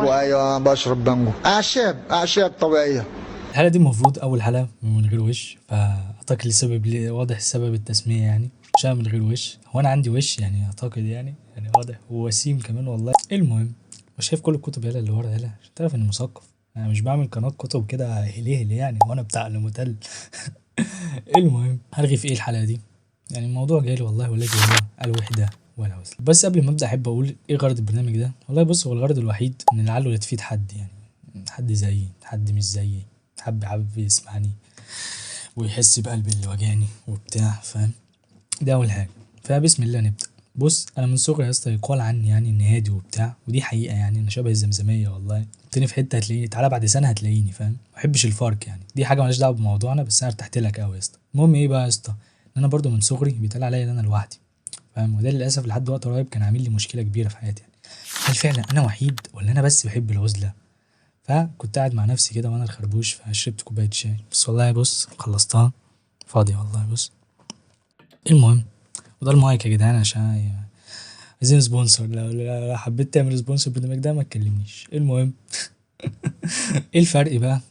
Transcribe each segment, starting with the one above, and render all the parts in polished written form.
بانجو، ايوه بشرب بانجو، اعشاب، اعشاب طبيعية. الحلقة دي المفروض اول حلقة من غير وش، فاعتقد السبب ليه واضح، سبب التسمية يعني عشان من غير وش. هو انا عندي وش يعني، اعتقد يعني واضح ووسيم كمان والله. المهم وشايف كل الكتب يالا اللي ورا يالا عشان تعرف اني مثقف. انا مش بعمل قناة كتب كده هليه يعني، وانا بتاع المتل. المهم هرغي في ايه الحلقة دي؟ يعني الموضوع جالي والله، ولكن هو الوحدة والعزلة. بس قبل ما ابدا احب اقول ايه غرض البرنامج ده. والله بص، هو الغرض الوحيد ان لعله تفيد حد، يعني حد زيي، حد مش زيي، حد حابب يسمعني ويحس بقلبي اللي واجعني وبتاع، فاهم؟ ده اول حاجة. فبسم الله نبدا. بص، انا من صغري يا اسطى يقال عني يعني اني هادي وبتاع، ودي حقيقة يعني، انا شبه الزمزميه والله. تاني في حتة هتلاقيني، تعالى بعد سنة هتلاقيني، فاهم؟ ما بحبش الفرق يعني، دي حاجة مالهاش دعوه بموضوعنا، بس انا ارتحت لك قوي يا اسطى. المهم ايه بقى يا اسطى، ان انا برضو من صغري بيتقال عليا ان انا لوحدي، فاهم؟ وده للاسف لحد وقت قريب كان عامل لي مشكلة كبيرة في حياتي يعني. هل فعلا انا وحيد ولا انا بس بحب العزلة؟ فكنت قاعد مع نفسي كده وانا الخربوش، فشربت كوباية شاي بس والله، بص خلصتها فاضية والله. بص المهم، وده المايك يا جدعان عشان عايزين sponsor، لو حبيت تعمل sponsor بالبرنامج ده ما تكلمنيش. المهم ايه الفرق بقى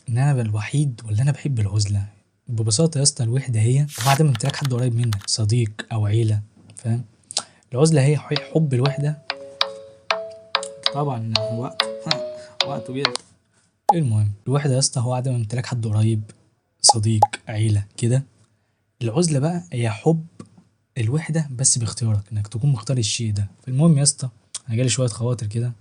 ان انا الوحيد ولا انا بحب العزلة؟ ببساطة يا اسطى، الوحدة هي بعد ما امتلاك حد قريب منك، صديق او عيله، فاهم؟ العزلة هي حب الوحدة طبعا، وقته جدا. المهم الوحدة يا اسطى هو عدم امتلاك حد قريب، صديق، عيله كده. العزلة بقى هي حب الوحدة بس باختيارك، انك تكون مختار الشيء ده. فالمهم يا اسطى، انا جالي شوية خواطر كده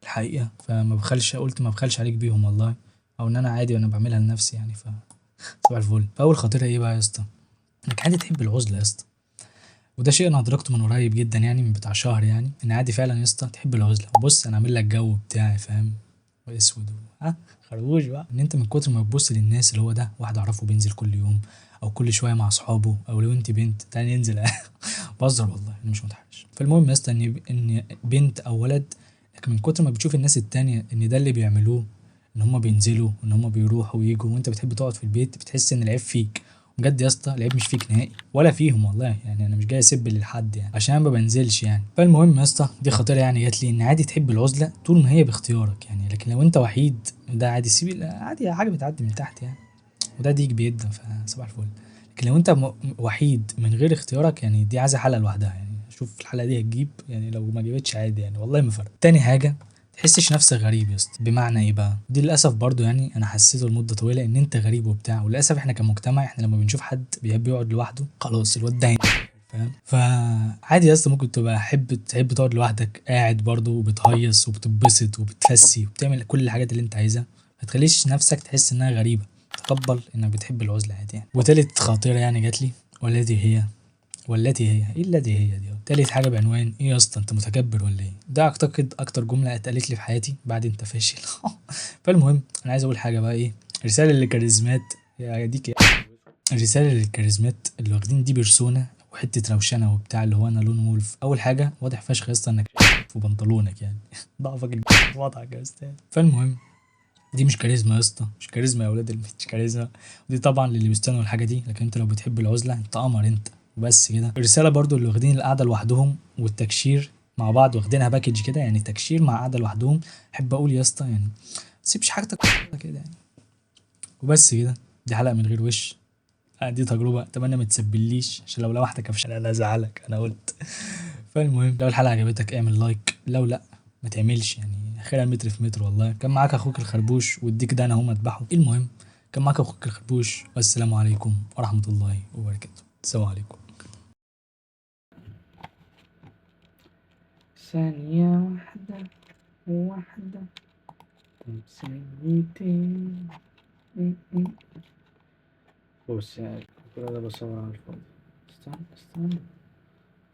الحقيقة، فما بخلش، قلت ما بخلش عليك بيهم والله، او ان انا عادي وانا بعملها لنفسي يعني. ف صباح الفل. فاول خاطره ايه بقى يا اسطى؟ انك عادي تحب العزلة يا اسطى، وده شيء انا ادركته من قريب جدا يعني، من بتاع شهر يعني، ان عادي فعلا يا اسطى تحب العزلة. بص انا عامل لك جو بتاعي، فاهم؟ واسود خربوش بقى، ان انت من كتر ما بتبص للناس اللي هو ده واحد اعرفه بينزل كل يوم او كل شوية مع اصحابه، او لو انت بنت تعالي ننزل. بهزر والله، انا مش متحرش. فالمهم يا اسطى ان بنت او ولد، لكن من كتر ما بتشوف الناس التانية ان ده اللي بيعملوه، ان هما بينزلوا وان هما بيروحوا ويجوا، وانت بتحب تقعد في البيت، بتحس ان العيب فيك. بجد يا اسطى العيب مش فيك نهائي ولا فيهم والله يعني، انا مش جاي اسب لحد يعني عشان ما بنزلش يعني. فالمهم يا اسطى دي خطيرة يعني جات لي، ان عادي تحب العزلة طول ما هي باختيارك يعني، لكن لو انت وحيد ده عادي، سيب عادي، حاجة بتعدي من تحت يعني، وده ديك بيدا، فصباح الفل. لكن لو انت وحيد من غير اختيارك يعني، دي عايزه حلقة لوحدها يعني، شوف الحلقة دي هتجيب يعني، لو ما جابتش عادي يعني والله ما فرق. تاني حاجة، تحسش نفسك غريب يا اسطى. بمعنى ايه بقى؟ دي للاسف برضو يعني انا حسيته لمدة طويلة ان انت غريب وبتاع، وللاسف احنا كمجتمع احنا لما بنشوف حد بيحب يقعد لوحده خلاص الواد ده فاهم؟ فعادي يا اسطى، ممكن تبقى تحب تقعد لوحدك، قاعد برضو وبتهيص وبتتبسط وبتفسي وبتعمل كل الحاجات اللي انت عايزها، ما تخليش نفسك تحس انها غريبة، تقبل انك بتحب العزلة عادي يعني. وتالت خاطره يعني جات لي، والتي هي ايه التي هي دي؟ تالت حاجة بعنوان ايه يا اسطى، انت متكبر ولا ايه؟ ده اعتقد اكتر جملة اتقالت لي في حياتي بعد انت فاشل. فالمهم انا عايز اقول حاجة بقى، ايه رسالة للكاريزمات يا ديك، يا رسالة للكاريزمات اللي واخدين دي persona وحتة روشنه وبتاع، اللي هو انا lone wolf. اول حاجة واضح فشخ يا اسطى انك في بنطلونك يعني، ضعفك وضعك يا استاذ. فالمهم دي مش كاريزما يا اسطى، مش كاريزما يا ولاد مش كاريزما دي طبعا للي بيستنوا الحاجة دي، لكن انت لو بتحب العزلة انت قمر انت وبس كده. الرسالة برضو اللي واخدين القعدة لوحدهم والتكشير مع بعض، واخدينها package كده يعني، تكشير مع قعدة لوحدهم. احب اقول يا اسطى يعني ما تسيبش حاجتك كده يعني، وبس كده. دي حلقة من غير وش، دي تجربه اتمنى ما تسبليش عشان لو لوحتك عشان انا ازعلك انا قلت. فالمهم لو الحلقة عجبتك اعمل like، لو لا ما تعملش يعني، اخرها متر في متر والله. كان معاك اخوك الخربوش والديك ده انا هو مذبحه. المهم كان معاك اخوك الخربوش، والسلام عليكم ورحمة الله وبركاته. السلام عليكم. ثانية واحدة واحدة ثانيتين. بص يعني كل ده بصور على الفاضي. استنى استنى،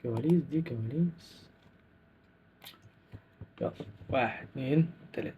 كواليس دي كواليس. يلا 1 2 3.